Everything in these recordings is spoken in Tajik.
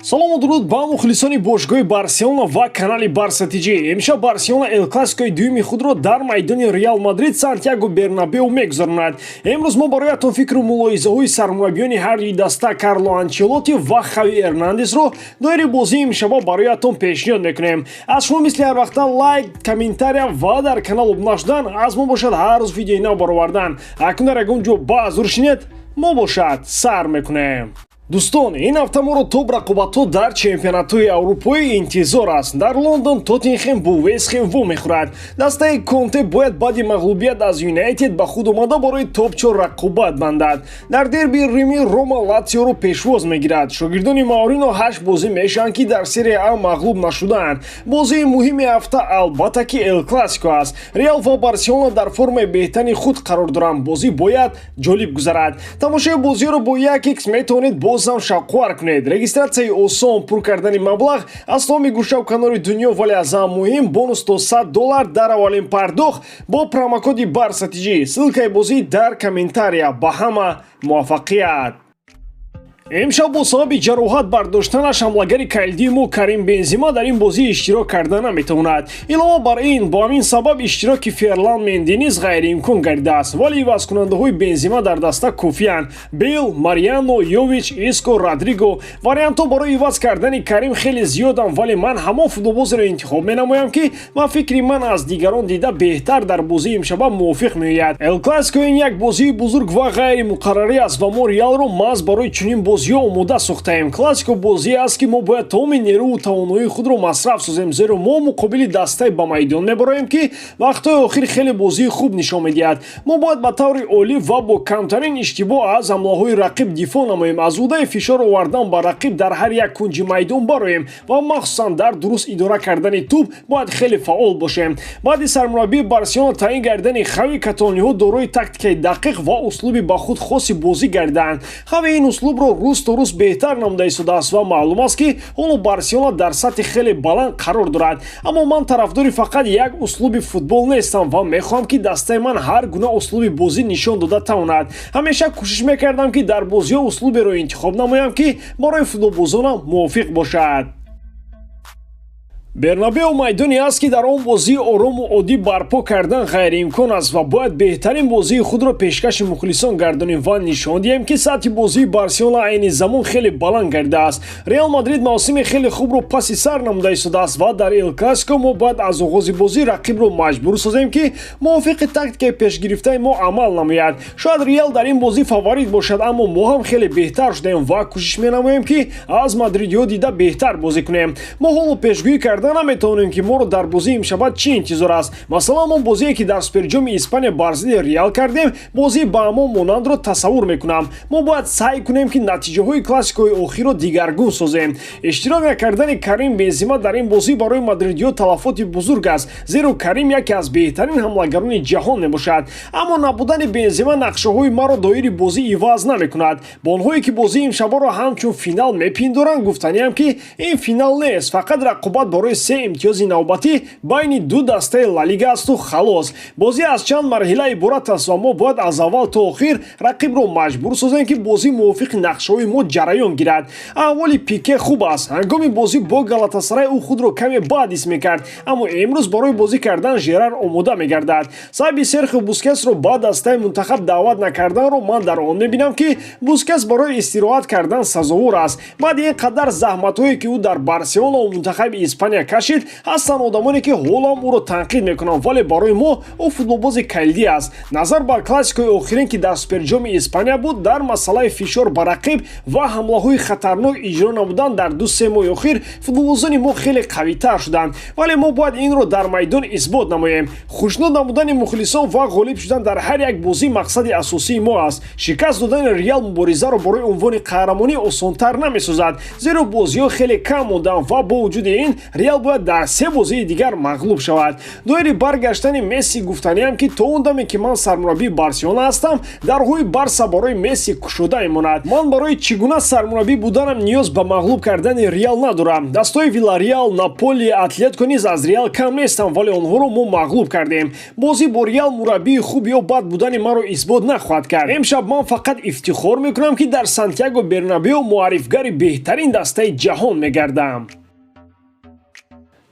Салому дуруд ба мухлисони бошгоҳи Барселона ва канали Барса ТЖ. Имшаб Барселона Эл Классикои дуюми худро дар майдони Реал Мадрид, Сантьяго Бернабеу, мегузаронад. Имрӯз мо бароятон фикру мулоҳизаҳои сармураббиёни ҳар дуи даста, Карло Анчелотти ва Хави Эрнандесро, доири бозии имшаба бароятон пешниҳод мекунем. Аз шумо мисли ҳар вақта лайк, комментария ва дар канал обуна шудан. Аз мо бошад ҳар рӯз видеои нав баровардан. Акнун дар ягон ҷо ба зур шинед, мо бошад сар мекунем. Дӯстон, ин ҳафта моро топ рақобатҳо дар чемпионатҳои аврупоӣ интизор аст. Дар Лондон Тоттенхем бо Вестхем вомехӯрад. Дастаи Конте бояд баъди мағлубият аз Юнайтед ба худ омада, барои топ-чор рақобат бандад. Дар дерби Рими Рома Латсиоро пешвоз мегирад. Шогирдони Маурино ҳашт бозӣ мешаванд, ки дар Серия А мағлуб нашудаанд. Бозии муҳими ҳафта, албатта, ки Эл Классико аст. Реал ва Барселона дар формаи беҳтарини худ қарор доранд. Бозӣ бояд ҷолиб гузарад. Тамошои бозиҳоро бо 1x метавонед боз ҳам шавқовар кунед. Регистратсияи осон, пур кардани маблағ аз тамоми гӯшаву канори дунё, вале аз ҳама муҳим, бонус то 100 доллар дар аввалин пардохт бо промокоди Барса ТЖ. Ссылкаи бозӣ дар комментария. Ба ҳама муваффақият! Имшаб бо сабаби ҷароҳат бардоштанаш ҳамлагари калидии мо Карим Бензима дар ин бозӣ иштирок карда наметавонад. Илова бар ин, бо ҳамин сабаб иштироки Ферлан Менди низ ғайриимкон гардидааст, вале ивазкунандаҳои Бензима дар даста кофиянд: Бейл, Мариано, Йович, Иско, Родриго. Вариантҳо барои иваз кардани Карим хеле зиёданд, вале ман ҳамон футболбозеро интихоб менамоям, ки ба фикри ман аз дигарон дида беҳтар дар бозии имшаба мувофиқ меояд. Эл Классико ин як бозии бузург ва ғайримуқаррарӣ аст ва мо Реалро маҳз барои чунин бозиҳо омода сохтаем. Классико бозие аст, ки мо бояд тамоми нерӯву тавоноии худро масраф созем, зеро мо муқобили дастае ба майдон мебароем, ки вақтҳои охир хеле бозии хуб нишон медиҳад. Мо бояд ба таври олӣ ва бо камтарин иштибоҳ аз ҳамлаҳои рақиб дифоъ намоем, аз ӯҳдаи фишор овардан ба рақиб дар ҳар як кунҷи майдон бароем ва махсусан дар дуруст идора кардани тӯб бояд хеле фаъол бошем. Баъди сармураббии Барселона таъин гардидани Хави, каталониҳо дорои тактикаи дақиқ ва услуби ба худ хоси бозӣ гардидаанд. Хави ин услубро рӯз то рӯз беҳтар намуда истодааст ва маълум аст, ки ҳоло Барселона дар сатҳи хеле баланд қарор дорад. Аммо ман тарафдори фақат як услуби футбол нестам ва мехоҳам, ки дастаи ман ҳар гуна услуби бозӣ нишон дода тавонад. Ҳамеша кӯшиш мекардам, ки дар бозиҳо услуберо интихоб намоям, ки барои футболбозонам мувофиқ бошад. Бернабео майдоне аст, ки дар он бозии орому оддӣ барпо кардан ғайриимкон аст ва бояд беҳтарин бозии худро пешкаши мухлисон гардонем ва нишон диҳем, ки сатҳи бозии Барселона айни замон хеле баланд гардидааст. Реал Мадрид мавсими хеле хубро паси сар намуда истодааст ва дар Эл Классико мо бояд аз оғози бозӣ рақибро маҷбур созем, ки мувофиқи тактикаи пешгирифтаи мо амал намояд. Шояд Реал дар ин бозӣ фаворит бошад, аммо мо ҳам хеле беҳтар шудаем ва кӯшиш менамоем, ки аз мадридиҳо дида беҳтар бозӣ кунем. Мо ҳоло пешгӯӣ карда наметавонем, ки моро дар бозии имшаба чӣ интизор аст. Масалан, мо бозие, ки дар Суперҷоми Испания бар зидди Реал кардем, бозии ба ҳамон монандро тасаввур мекунам. Мо бояд саъй кунем, ки натиҷаҳои классикои охирро дигаргун созем. Иштирок накардани Карим Бензима дар ин бозӣ барои мадридиҳо талафоти бузург аст, зеро Карим яке аз беҳтарин ҳамлагарони ҷаҳон мебошад. Аммо набудани Бензима нақшаҳои маро доири бозӣ иваз намекунад. Бо онҳое, ки бозии имшабаро ҳамчун финал мепиндоранд, гуфтаниам, ки ин финал нест, фақат рақобат барои се имтиёзи навбатӣ байни ду дастаи Лалига асту халос. Бозӣ аз чанд марҳила иборат аст ва мо бояд аз аввал то охир рақибро маҷбур созем, ки бозӣ мувофиқи нақшаҳои мо ҷараён гирад. Аҳволи Пике хуб аст. Ҳангоми бозӣ бо Галатасарай ӯ худро каме бад ҳис мекард, аммо имрӯз барои бозӣ кардан Жерар омода мегардад. Сабаби Серхио Бускетсро ба дастаи мунтахаб даъват накарданро ман дар он мебинам, ки Бускетс барои истироҳат кардан сазовор аст. Баъди ин қадар заҳматҳое, ки ӯ дар Барселона ва мунтахаби Испания кашид, ҳастанд одамоне, ки ҳоло ҳам ӯро танқид мекунанд, вале барои мо ӯ футболбози калидӣ аст. Назар ба классикои охирин, ки дар Суперҷоми Испания буд, дар масъалаи фишор ба рақиб ва ҳамлаҳои хатарнок иҷро намудан дар 2-3 моҳи охир футболбозони мо хеле қавитар шуданд, вале мо бояд инро дар майдон исбот намоем. Хушнуд намудани мухлисон ва ғолиб шудан дар ҳар як бозӣ мақсади асосии мо аст. Шикаст додани Реал муборизаро барои унвони қаҳрамонӣ осонтар намесозад, зеро бозиҳо хеле кам монданд ва бо вуҷуди ин Реал Реал бояд дар се бозии дигар мағлуб шавад. Доири баргаштани Месси гуфтаниам, ки то он даме, ки ман сармураббии Барселона ҳастам, дарҳои Барса барои Месси кушода мемонад. Ман барои чӣ гуна сармураббӣ буданам ниёз ба мағлуб кардани Реал надорам. Дастаҳои Вилареал, Наполи, Атлетико низ аз Реал кам нестанд, вале онҳоро мо мағлуб кардем. Бозӣ бо Реал мураббии хуб ё бад будани маро исбот нахоҳад кард. Имшаб ман фақат ифтихор мекунам, ки дар Сантьяго Бернабео муаррифгари беҳтарин дастаи ҷаҳон мегардам.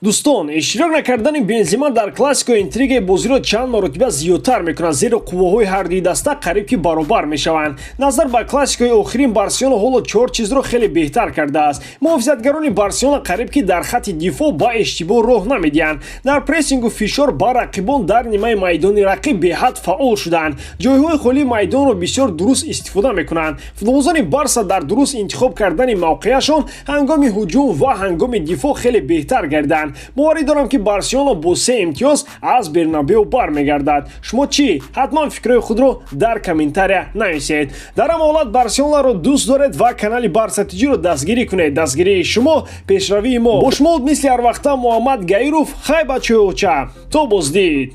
Дӯстон, иштирок накардани Бензима дар Классико интригаи бозиро чанд маротиба зиёдтар мекунад, зеро қувваҳои ҳардуи даста қариб ки баробар мешаванд. Назар ба Классикои охирин, Барселона ҳоло чор чизро хеле беҳтар кардааст. Муҳофизатгарони Барселона қариб ки дар хатти дифоъ ба иштибоҳ роҳ намедиҳанд, дар прессингу фишор ба рақибон дар нимаи майдони рақиб беҳад фаъол шуданд, ҷойҳои холии майдонро бисёр дуруст истифода мекунанд. Футболбозони Барса дар дуруст интихоб кардани мавқеашон ҳангоми ҳуҷум ва ҳангоми дифоъ хеле беҳтар гардиданд. Боварӣ дорам, ки Барселона бо се имтиёз аз Бернабео бармегардад. Шумо чӣ? Ҳатман фикрҳои худро дар комментария нависед. Дар ҳама ҳолат, Барселонаро дӯст доред ва канали Барса Тиҷиро дастгирӣ кунед. Дастгирии шумо — пешравии мо. Бо шумо мисли ҳарвақта Муҳаммад Гаиров. Хай, бачаҳои оча, то боздид.